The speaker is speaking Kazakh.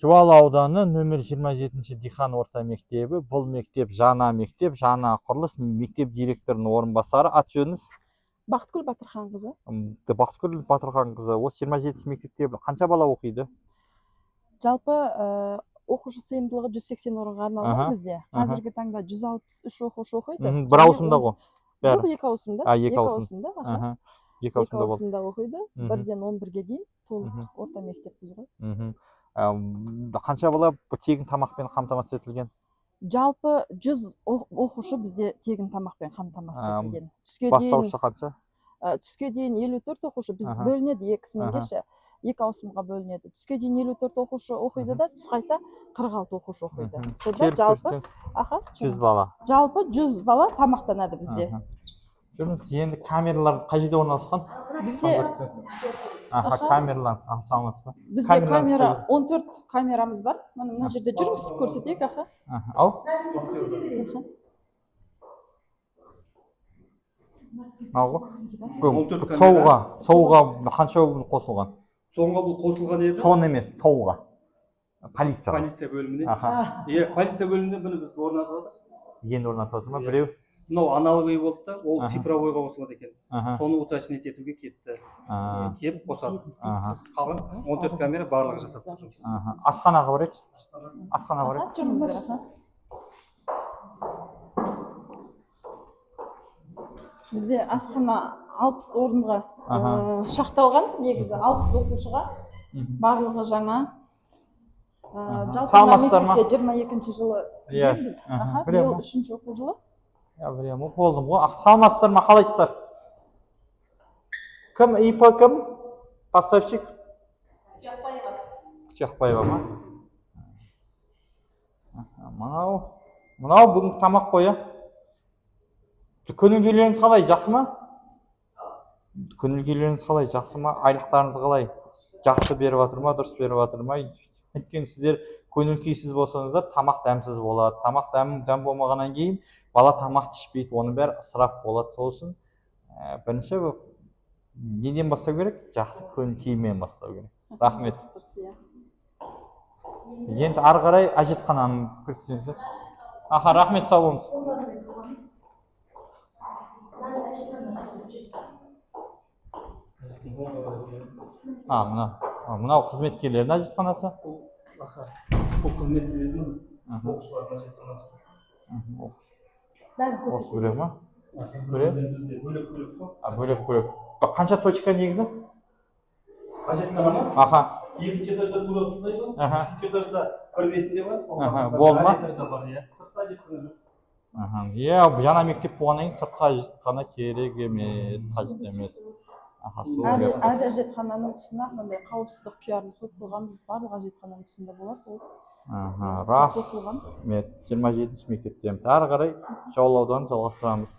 Жуалы ауданы, нөмір 27 Дихан орта мектебі. Бұл мектеп жаңа мектеп, жаңа құрылыс. Мектеп директорының орынбасары, аты жөніңіз? Бақытгүл Батырханқызы. Бақытгүл Батырханқызы, осы 27 мектепте қанша бала оқиды? Жалпы оқушы сыйымдылығы 180 орынға арналған бізде. Қазіргі таңда 163 оқушы оқиды. Бір ауысымда ғой Жоқ, бәрі? екі ауысымда. А, екі ауысым. Ауысымда, аха. Аха, екі Екі ауысымда болды. ауысымда оқиды. 1-ден 11-ге дейін толық орта мектеппіз ғой. Қанша бала тегін тамақпен қамтамасыз етілген? Жалпы 100 оқушы бізде тегін тамақпен қамтамасыз етілген. Түске дейін Бастауышта қанша? Түске дейін 54 оқушы. Біз бөлінеді екі сменге ше, екі ауысымға бөлінеді. Түске дейін 54 оқушы оқиды да, түс қайта 46 оқушы оқиды. Сонда Келіп жалпы көрсетсеңіз, аха, 100 жүріңіз. бала. Жалпы 100 бала тамақтанады бізде. Аха. Жүріңіз, енді камералар қай жерде орналасқан? Бізде Аха, камералар, саламатсыз ба? Бізде Камераңыз камера қай 14 камерамыз бар. Міне, мына жерде, жүріңіз, көрсетейік, аха. Аха, ау. Аха. Мынау ғой. 14 камера. ЦОУ-ға қанша қосылған? Соңғы бұл қосылған еді. ЦОН емес, ЦОУ-ға. Полицияға. Полиция бөліміне. Аха. Иә, полиция бөлімінде, міне, біз орнатып жатыр. Енді орнатып жатыр ма Иә. біреу? Мынау аналоговый болды да, ол цифровойға қосылады екен. Соны уточнить етуге кетті. Келіп қосады. Қалған 14 камера барлығы жасап тұр жұмыс. Аха. Асханаға барайық. Асханаға барайық. Аха, жүріңіздер, аха. Бізде асхана 60 орынға шақталған, негізі 60 оқушыға, барлығы жаңа. Жалпы мына Саламатсыздар ма? мектепке 22-жылы кіргенбіз. Аха, Білемін биыл ғой. үшінші оқу жылы. Иә, білемін ғой, болдым ғой. Саламатсыздар ма, қалайсыздар? Кім ИП, кім? Поставщик? Тұяқбаева ма? Аха, мынау бүгінгі тамақ қой, иә? Көңіл күйлеріңіз қалай, жақсы ма? Көңіл күйлеріңіз қалай, жақсы ма? Айлықтарыңыз қалай? Жақсы беріп жатыр ма, дұрыс беріп жатыр ма? Өйткені сіздер көңіл күйсіз болсаңыздар, тамақ дәмсіз болады. Тамақ дәм болмағаннан кейін бала тамақ ішпейді, оның бәрі ысырап болады. Сол үшін бірінші неден бастау керек? Жақсы көңіл күймен бастау керек. Рахмет. Дұрыс, иә. Енді ары қарай әжетхананы көрсетсеңіздер. Аха, рахмет, сау болыңыз. А, мынау қызметкерлердің әжетханасы. Бұл, аха, бұл қызметкерлердің, оқушылардың әжетханасы. Осы біреу ма? Біреу? Бізде бөлек бөлек қой. А, бөлек бөлек. Қанша точка негізі? Әжетхана ма? Аха. Екінші этажда тура осындай бар. Үшінші этажда бір бетінде бар. Аха, болды ма? Әр этажда бар, иә. Сыртта әжетхана жоқ. Аха. Иә, жаңа мектеп болғаннан кейін сыртқа әжетхана керек емес, қажет емес. Аха, сол Әр, керек. әр әжетхананың тұсына мынандай қауіпсіздік QR-ын қойып қойғанбыз. Барлық әжетхананың тұсында болады ол. Аха, Іске қосылған. рахмет. 27 мектептеміз. Ары қарай Жуалы ауданын жалғастырамыз.